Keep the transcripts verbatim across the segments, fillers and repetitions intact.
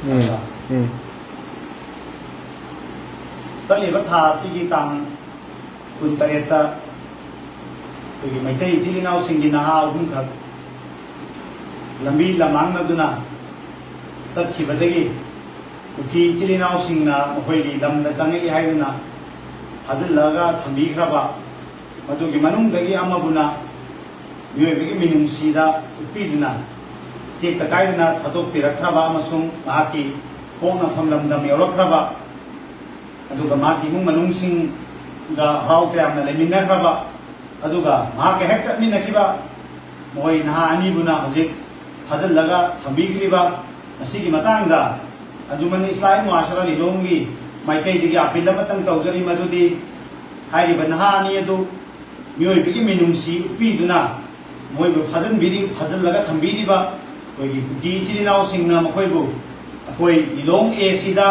ꯎꯝ, ꯎꯝ꯫ ꯆꯠꯂꯤꯕ ꯊꯥ ꯑꯁꯤꯒꯤ ꯇꯥꯡ ꯀꯨꯟꯇꯔꯦꯠꯇ ꯑꯩꯈꯣꯏꯒꯤ ꯃꯩꯇꯩ ꯏꯆꯤꯜ ꯏꯅꯥꯎꯁꯤꯡꯒꯤ ꯅꯍꯥ ꯑꯍꯨꯝꯈꯛ ꯂꯝꯕꯤ ꯂꯝꯃꯥꯡꯅꯗꯨꯅ ꯆꯠꯈꯤꯕꯗꯒꯤ ꯀꯨꯀꯤ ꯏꯆꯤꯜ ꯏꯅꯥꯎꯁꯤꯡꯅ ꯃꯈꯣꯏꯒꯤ ꯂꯝꯗ ꯆꯪꯉꯛꯏ ꯍꯥꯏꯗꯨꯅ ꯐꯥꯖꯤꯜꯂꯒ ꯊꯝꯕꯤꯈ꯭ꯔꯕ, ꯃꯗꯨꯒꯤ ꯃꯅꯨꯡꯗꯒꯤ ꯑꯃꯕꯨꯅ ꯃꯤꯑꯣꯏꯕꯒꯤ ꯃꯤꯅꯨꯡꯁꯤꯗ ꯎꯠꯄꯤꯗꯨꯅ ꯇꯦꯛꯇ ꯀꯥꯏꯗꯅ ꯊꯥꯗꯣꯛꯄꯤꯔꯛꯈ꯭ꯔꯕ ꯑꯃꯁꯨꯡ ꯃꯍꯥꯛꯀꯤ ꯄꯣꯛꯅꯐꯝ ꯂꯝꯗꯝ ꯌꯧꯔꯛꯈ꯭ꯔꯕ, ꯑꯗꯨꯒ ꯃꯍꯥꯛꯀꯤ ꯏꯃꯨꯡ ꯃꯅꯨꯡꯁꯤꯡꯒ ꯍꯔꯥꯎ ꯇꯌꯥꯝꯅ ꯂꯩꯃꯤꯟꯅꯈ꯭ꯔꯕ, ꯑꯗꯨꯒ ꯃꯍꯥꯛꯀ ꯍꯦꯛ ꯆꯠꯃꯤꯟꯅꯈꯤꯕ ꯃꯈꯣꯏ ꯅꯍꯥ ꯑꯅꯤꯕꯨꯅ ꯍꯧꯖꯤꯛ ꯐꯥꯖꯤꯜꯂꯒ ꯊꯝꯕꯤꯈ꯭ꯔꯤꯕ ꯑꯁꯤꯒꯤ ꯃꯇꯥꯡꯗ ꯑꯟꯖꯨꯃꯟ ꯏꯁꯂꯥꯍꯤ ꯃꯨꯑꯥꯁꯔꯥ ꯂꯤꯂꯣꯡꯒꯤ ꯃꯥꯏꯀꯩꯗꯒꯤ ꯑꯄꯤꯜ ꯑꯃꯇꯪ ꯇꯧꯖꯔꯤ, ꯃꯗꯨꯗꯤ ꯍꯥꯏꯔꯤꯕ ꯅꯍꯥ ꯑꯅꯤ ꯑꯗꯨ ꯃꯤꯑꯣꯏꯕꯒꯤ ꯃꯤꯅꯨꯡꯁꯤ ꯎꯠꯄꯤꯗꯨꯅ ꯃꯣꯏꯕꯨ ꯐꯥꯖꯤꯟꯕꯤꯔꯤ-, ꯐꯥꯖꯤꯜꯂꯒ ꯊꯝꯕꯤꯔꯤꯕ ꯑꯩꯈꯣꯏꯒꯤ ꯀꯨꯀꯤ ꯏꯆꯤꯜ ꯏꯅꯥꯎꯁꯤꯡꯅ ꯃꯈꯣꯏꯕꯨ ꯑꯩꯈꯣꯏ ꯂꯤꯂꯣꯡ ꯑꯦ ꯁꯤꯗ,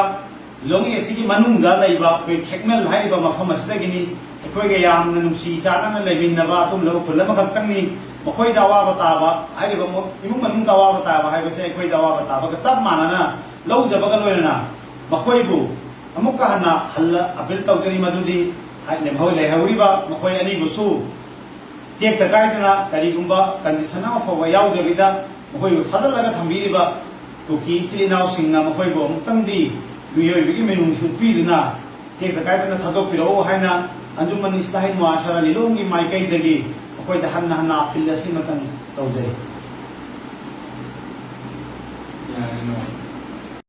ꯂꯤꯂꯣꯡ ꯑꯦ ꯁꯤꯒꯤ ꯃꯅꯨꯡꯗ ꯂꯩꯕ ꯑꯩꯈꯣꯏ ꯈꯦꯛꯃꯦꯜ ꯍꯥꯏꯔꯤꯕ ꯃꯐꯝ ꯑꯁꯤꯗꯒꯤꯅꯤ꯫ ꯑꯩꯈꯣꯏꯒ ꯌꯥꯝꯅ ꯅꯨꯡꯁꯤ ꯆꯥꯟꯅꯅ ꯂꯩꯃꯤꯟꯅꯕ ꯑꯗꯨꯒꯨꯝꯂꯕ ꯈꯨꯜ ꯑꯃꯈꯛꯇꯪꯅꯤ꯫ ꯃꯈꯣꯏꯗ ꯑꯋꯥꯕ ꯇꯥꯕ ꯍꯥꯏꯔꯤꯕ ꯃ-, ꯏꯃꯨꯡ ꯃꯅꯨꯡꯗ ꯑꯋꯥꯕ ꯇꯥꯕ ꯍꯥꯏꯕꯁꯦ ꯑꯩꯈꯣꯏꯗ ꯑꯋꯥꯕ ꯇꯥꯕꯒ ꯆꯞ ꯃꯥꯟꯅꯅ ꯂꯧꯖꯕꯒ ꯂꯣꯏꯅꯅ ꯃꯈꯣꯏꯕꯨ ꯑꯃꯨꯛꯀ ꯍꯟꯅ ꯍꯜꯂ ꯑꯄꯤꯜ ꯇꯧꯖꯔꯤ, ꯃꯗꯨꯗꯤ ꯍꯥꯏ-, ꯂꯦꯝꯍꯧ-, ꯂꯩꯍꯧꯔꯤꯕ ꯃꯈꯣꯏ ꯑꯅꯤꯕꯨꯁꯨ ꯇꯦꯛꯇ ꯀꯥꯏꯗꯅ ꯀꯔꯤꯒꯨꯝꯕ ꯀꯟꯗꯤꯁꯟ ꯑꯃ ꯐꯥꯎꯕ ꯌꯥꯎꯗꯕꯤꯗ ꯃꯈꯣꯏꯕꯨ ꯐꯥꯖꯤꯜꯂꯒ ꯊꯝꯕꯤꯔꯤꯕ ꯀꯨꯀꯤ ꯏꯆꯤꯜ ꯏꯅꯥꯎꯁꯤꯡꯅ ꯃꯈꯣꯏꯕꯨ ꯑꯃꯨꯛꯇꯪꯗꯤ ꯃꯤꯑꯣꯏꯕꯒꯤ ꯃꯤꯅꯨꯡꯁꯤ ꯎꯠꯄꯤꯗꯨꯅ ꯇꯦꯛꯇ ꯀꯥꯏꯗꯅ ꯊꯥꯗꯣꯛꯄꯤꯔꯛꯎ ꯍꯥꯏꯅ ꯑꯟꯖꯨꯃꯟ ꯏꯁꯂꯥꯍꯤ ꯃꯨꯑꯥꯁꯔꯥ ꯂꯤꯂꯣꯡꯒꯤ ꯃꯥꯏꯀꯩꯗꯒꯤ ꯃꯈꯣꯏꯗ ꯍꯟꯅ ꯍꯟꯅ ꯑꯄꯤꯜ ꯑꯁꯤꯃꯇꯪ ꯇꯧꯖꯔꯤ꯫ ꯌꯥꯔꯦ, ꯅꯣ꯫